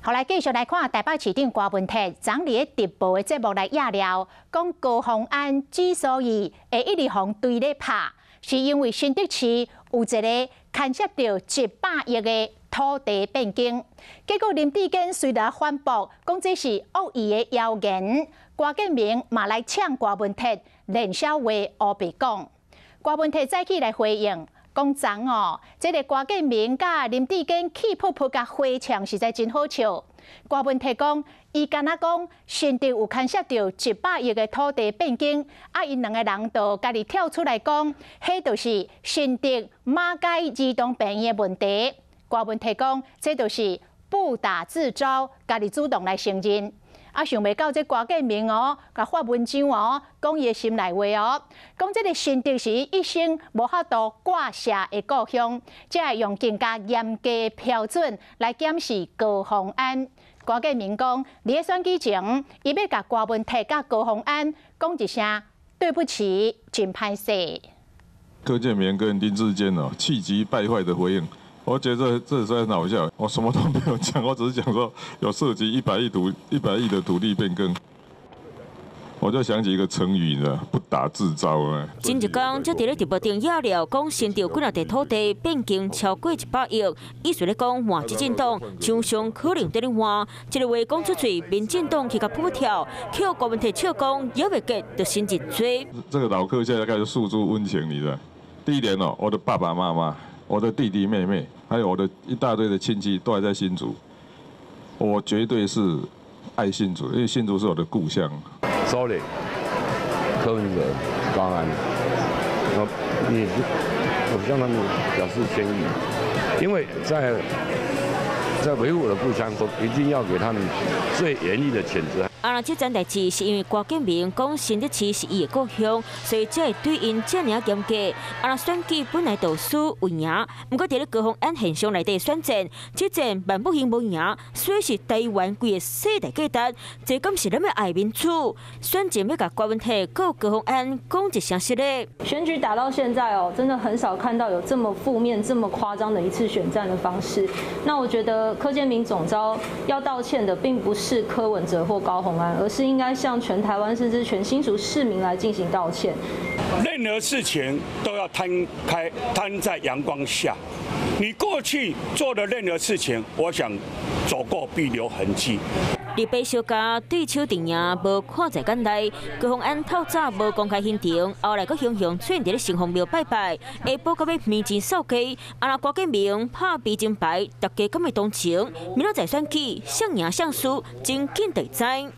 好，來繼續來看台北市長柯文哲，昨佇咧直播的節目來掖料，講高虹安之所以會一直予追咧拍，是因為新竹市有一个牽涉著100億的土地變更，結果林智堅雖然反駁，講這是惡意的謠言，郭建明嘛來嗆柯文哲，練痟話烏白講。柯文哲早起來回應。講昨哦，這个郭建明佮林智堅氣噗噗共回嗆，實在真好笑。柯文哲講，伊敢若講新竹有牽涉著100億的土地變更，啊，𪜶兩个人就家己跳出來講，彼就是新竹馬偕兒童病院的問題。柯文哲講，這就是不打自招，家己主動來承認。啊，想袂到這郭建明哦，共發文章哦，講伊的心內話哦，講這个新竹是伊一生無法度割捨的故鄉，才會用更加嚴格的標準來檢視高虹安。郭建明講，佇咧選舉前，伊欲共柯文哲佮高虹安講一聲對不起，真歹勢。柯建銘跟林智堅哦，氣急敗壞的回應。我覺得這實在很好笑，我什麼都沒有講，我只是講說有涉及100億的土地變更，我就想起一個成語呢，不打自招啊。前一工，才佇咧直播頂掖料，講新竹幾若塊土地變更超過100億，意思咧講換執政黨，廠商可能佇咧換，這个話講出喙，民進黨去共噗噗跳，予柯文哲笑講，猶未結就先認罪。這個老柯現在開始訴諸溫情，你知道？第一點哦，我的爸爸媽媽、我的弟弟妹妹，還有我的一大堆的親戚都還在新竹，我絕對是愛新竹，因為新竹是我的故鄉。 Sorry，柯文哲、高虹安，我你我向他們表示歉意，因為在維護我的故鄉，我一定要給他們最嚴厲的譴責。啊，若這件代誌是因為郭建明講新竹市是伊的故鄉，所以才會對𪜶遮爾仔嚴格。啊，若選舉本來就輸有贏，毋過佇咧高虹安現象內底選戰，這戰萬不幸無贏，所以是台灣規个世代價值，這敢是咱欲愛民主？選前欲共柯文哲佮高虹安講一聲實咧。選舉打到現在哦，真的很少看到有這麼負面、這麼誇張的一次選戰的方式。那我覺得柯建銘總召要道歉的，並不是柯文哲或高虹安，而是應該向全台灣甚至全新竹市民來進行道歉。任何事情都要攤開、攤在陽光下。你過去做的任何事情，我想走過必留痕跡。綠白相加對手陣營無看在眼內，高虹安透早無公開行程，後來閣雄雄出現佇咧城隍廟拜拜，下晡閣欲面前掃街，啊若郭建銘拍悲情牌，大家敢會同情？明仔載選舉，誰贏誰輸，真緊就知。